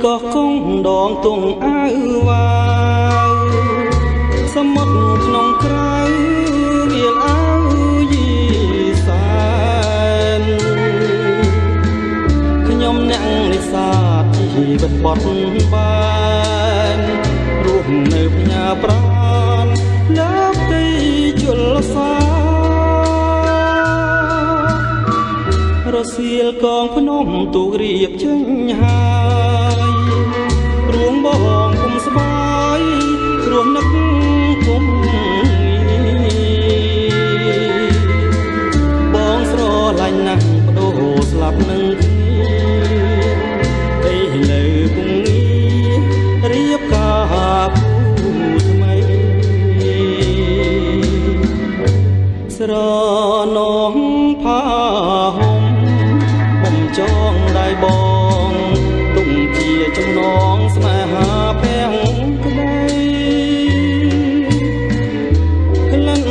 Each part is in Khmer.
កោះកុងដងទងអាវវ៉ាវសមុទ្រក្នុងក្រៅរៀលអាវយីសែនខ្ញុំអ្នកនេសាទជីវិតបត់បែនរស់នៅផ្ញើប្រានលើផ្ទៃជលសារសៀលកងភ្នំទូរៀបចេញហើយរួងបងគុំស្បាយព្រោះនឹកគុំបងស្រឡាញ់ណាស់បដូរស្លាប់នឹងគ្នាអីលើគងងាររៀបការគូថ្មីស្រនងផាហុំបំចងដៃបងទុំជាចំណងស្នេហាភាំងក្តីក្លិន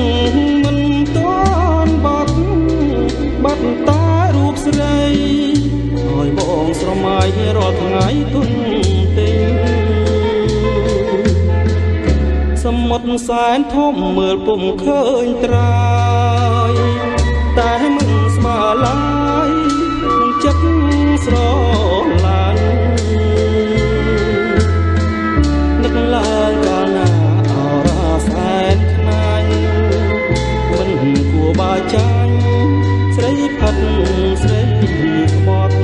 មិនតាន់បាត់បាត់តារូបស្រីឲ្យបងស្រមៃរាល់ថ្ងៃទុនទិញសមុទ្រសែនធំមើលពុំឃើញត្រាយតែមិនស្មើឡើយនឹងចិត្តស្រឡាញ់នឹកឡើងកាលណាអរាសែនខ្នាញ់មិនគួរបើចាញ់ស្រីផិតស្រីក្បត់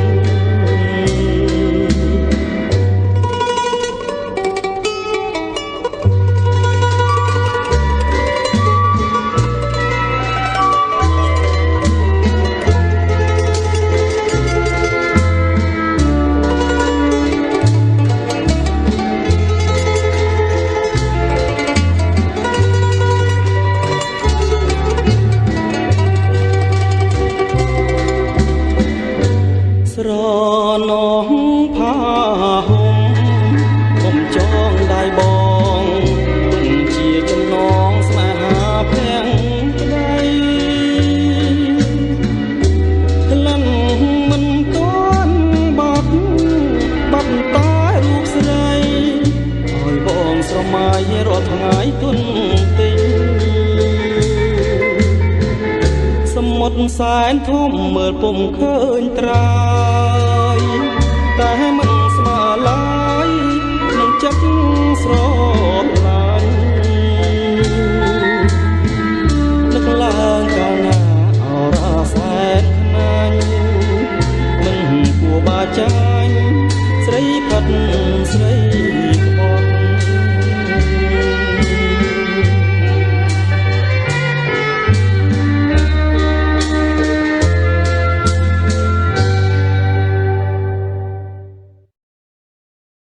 ស្រនងផាហុំបំចងដៃបងទុំជាចំណងស្នេហាភាំងក្តីក្លិនមិនតាន់បាត់បាត់តារូបស្រីឲ្យបងស្រមៃរាល់ថ្ងៃទុនទិញសមុទ្រសែនធំមើលពុំឃើញត្រា